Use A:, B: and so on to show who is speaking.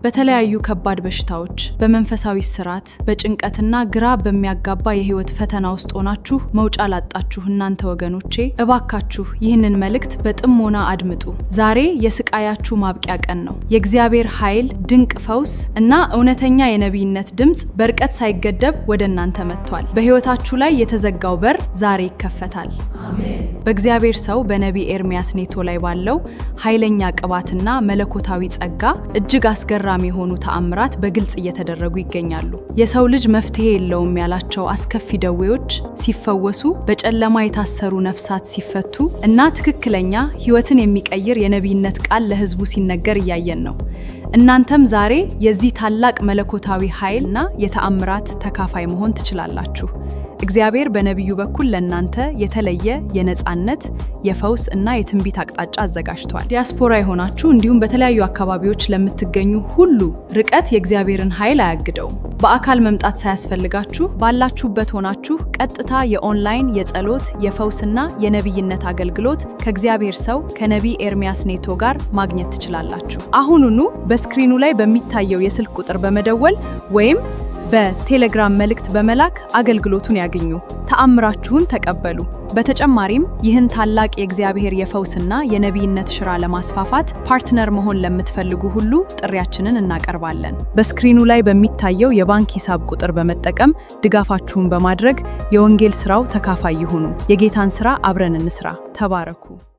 A: በተለያዩ ከባድ በሽታዎች፣ በመንፈሳዊ እስራት፣ በጭንቀትና ግራ በሚያጋባ የህይወት ፈተና ውስጥ ሆናችሁ መውጫ ላጣችሁ እናንተ ወገኖቼ፣ እባካችሁ ይህንን መልእክት በጥሞና አድምጡ። ዛሬ የስቃያችሁ ማብቂያ ቀን ነው። የእግዚአብሔር ኃይል፣ ድንቅ ፈውስ እና እውነተኛ የነቢይነት ድምፅ በርቀት ሳይገደብ ወደ እናንተ መጥቷል። በህይወታችሁ ላይ የተዘጋው በር ዛሬ ይከፈታል። በእግዚአብሔር ሰው በነቢይ ኤርሚያስ ኔቶ ላይ ባለው ኃይለኛ ቅባትና መለኮታዊ ጸጋ እጅግ አስገራሚ የሆኑ ተአምራት በግልጽ እየተደረጉ ይገኛሉ። የሰው ልጅ መፍትሄ የለውም ያላቸው አስከፊ ደዌዎች ሲፈወሱ፣ በጨለማ የታሰሩ ነፍሳት ሲፈቱ እና ትክክለኛ ህይወትን የሚቀይር የነቢይነት ቃል ለህዝቡ ሲነገር እያየን ነው። እናንተም ዛሬ የዚህ ታላቅ መለኮታዊ ኃይልና የተአምራት ተካፋይ መሆን ትችላላችሁ። እግዚአብሔር በነቢዩ በኩል ለእናንተ የተለየ የነፃነት፣ የፈውስ እና የትንቢት አቅጣጫ አዘጋጅቷል። ዲያስፖራ የሆናችሁ እንዲሁም በተለያዩ አካባቢዎች ለምትገኙ ሁሉ ርቀት የእግዚአብሔርን ኃይል አያግደውም። በአካል መምጣት ሳያስፈልጋችሁ ባላችሁበት ሆናችሁ ቀጥታ የኦንላይን የጸሎት፣ የፈውስና የነቢይነት አገልግሎት ከእግዚአብሔር ሰው ከነቢይ ኤርሚያስ ኔቶ ጋር ማግኘት ትችላላችሁ። አሁኑኑ በ screen ኑ ላይ በሚታየው የስልክ ቁጥር በመደወል ወይም በቴሌግራም መልእክት በመላክ አገልግሎቱን ያግኙ። ተአምራችሁን ተቀበሉ። በተጨማሪም ይህን ታላቅ የእግዚአብሔር የፈውስና የነቢይነት ሥራ ለማስፋፋት partner መሆን ለምትፈልጉ ሁሉ ጥሪያችንን እናቀርባለን። በ screen ኑ ላይ በሚታየው የባንክ ሂሳብ ቁጥር በመጠቀም ድጋፋችሁን በማድረግ የወንጌል ስራው ተካፋይ ይሁኑ። የጌታን ስራ አብረን እንስራ። ተባረኩ።